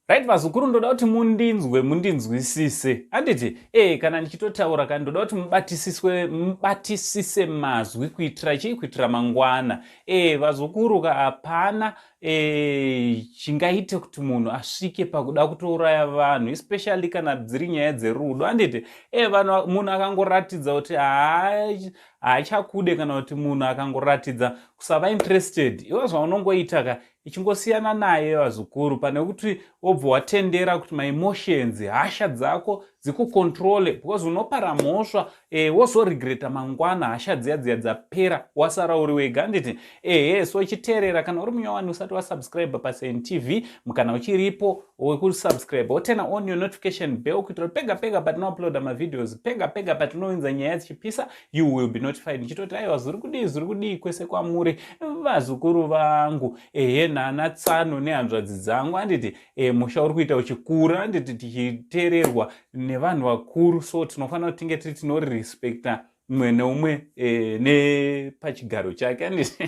Right, vazukuru, ndoda kuti mundinzwe, mundinzwisise, handiti? Kana ndichitotaura, kana ndoda kuti mubatisiswe, mubatisise mazwi. Kuitira chii? Kuitira mangwana. Vazukuru ka, hapana chingaite kuti munhu asvike pakuda kutouraya vanhu, especially kana dziri nyaya dzerudo, handiti? Vanhu, munhu akangoratidza kuti haachakude, kana kuti munhu akangoratidza kusava interested, iwe zvaunongoita ka, ichingosiyana naye, vazukuru, pane kuti wobva watendera kuti maemotions, hasha dzako dzikucontrole, because unopara mhosva, wozoregreta mangwana hasha dziya dziya dzapera, wasara uri wega, handiti? Ehe, so ichiteerera, kana uri munyowani usati wasubscribe paSN TV, kana uchiripo wekusubscribe, woturn on your notification bell, kuitira pega pega patinouploada mavideos, pega pega patinounza nyaya dzichipisa, you will be notified. Ndichitoti aiwa, zviri kudii, zviri kudii kwese kwamuri, vazukuru vangu? Ehe, nana tsano nehanzvadzi dzangu, handiti? Musha uri kuita uchikura, handiti? Tichiteererwa nevanhu vakuru, so tinofanira kuti tinge tiri tinorespecta mumwe neumwe nepachigaro chake, handiti?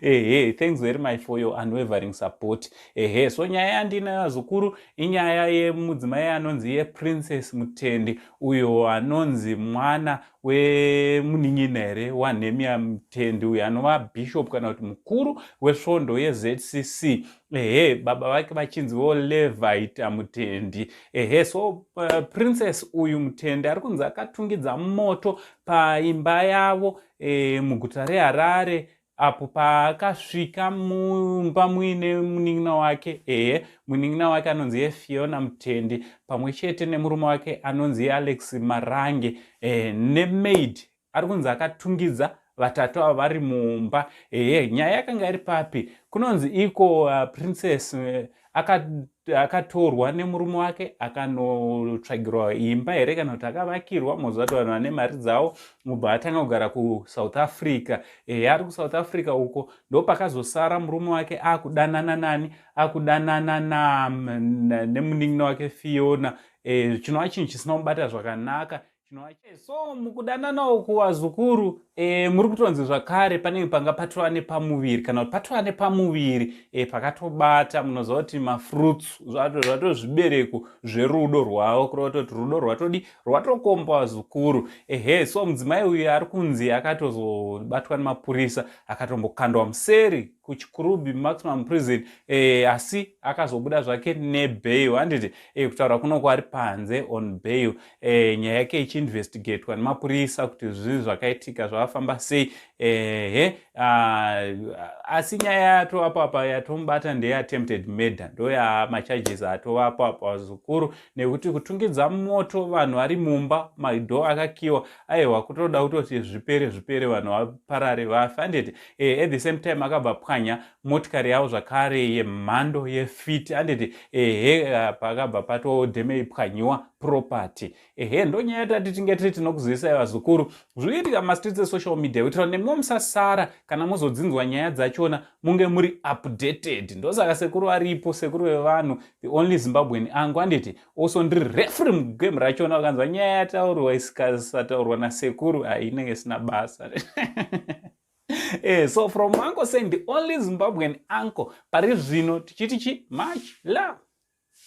Ehe, thanks very much for your unwavering support. Ehe, so nyaya yandinayo, vazukuru, inyaya yemudzimai anonzi yePrincess Mutendi, uyo anonzi mwana wemunin'ina here waNehemiah Mutendi, uyo anova bishop kana kuti mukuru wesvondo yeZCC. Ehe, baba vake vachinziwo Levite Mutendi. Ehe, so Princess uyu Mutendi ari kunzi akatungidza moto paimba yavo muguta reHarare, apo paakasvika mumba muine munin'ina wake. Ehe, munin'ina wake anonzi yeFiona Mutendi, pamwe chete nemurume wake anonzi Alex Marange, nemaid. Ari kunzi akatungidza vatatu ava vari mumba. Ehe, nyaya yakanga iri papi? Kunonzi iko Princess akatorwa nemurume wake, akanotsvagirwa imba here kana kuti akavakirwa, moziva kuti vanhu vane mari dzavo, mubva atanga kugara kuSouth Africa. Ari kuSouth Africa uko ndopakazosara murume wake akudanana nani? Akudanana nemunin'ina wake Fiona, chinova chinhu chisina kubata zvakanaka. So mukudanana uku, vazukuru, muri kutonzi zvakare panenge panga patova nepamuviri, kana kuti patova nepamuviri pakatobata. Munoziva kuti mafruits zvato zvibereko zverudo rwavo, kureva kutoti rudo rwatodi rwatokomba, vazukuru. Ehe, so mudzimai uyu ari kunzi akatozobatwa nemapurisa, akatombokandwa museri kuChikurubi Maximum Prison, asi akazobuda zvake nebail, handiti? Kutaura kunoko ari panze on bail, nyaya yake ichiinvestigatwa nemapurisa kuti zvinhu zvakaitika zvavafamba sei. Ehe, asi nyaya yatovapo apa yatomubata ndeyeattempted murder, ndo yamacharges atovapo apa, vazukuru, nekuti kutungidza moto vanhu vari mumba, madoor akakiwa, aiwa, kutoda kutoti zvipere zvipere, vanhu vaparare, vafe, handiti? At the same time akabva pwanya motikari yavo zvakare yemhando yeFit, handiti? Ehe, pakabva patodemepwanyiwa property. Ehe, ndo nyaya tati tinge tiri tinokuzivisai, vazukuru, zvinoitika mumastreets esocial media, kuitira nemiwo musasara kana muzodzinzwa nyaya dzachona, munge muri updated. Ndosaka sekuru aripo, sekuru vevanhu, the only Zimbabwean uncle, handiti? Also ndiri referee mugame rachona. Vakanzwa nyaya yataurwa isikasataurwa nasekuru, hainenge isina basa. So from Uncle saying, the only Zimbabwean uncle pari zvino, tichiti chi much love.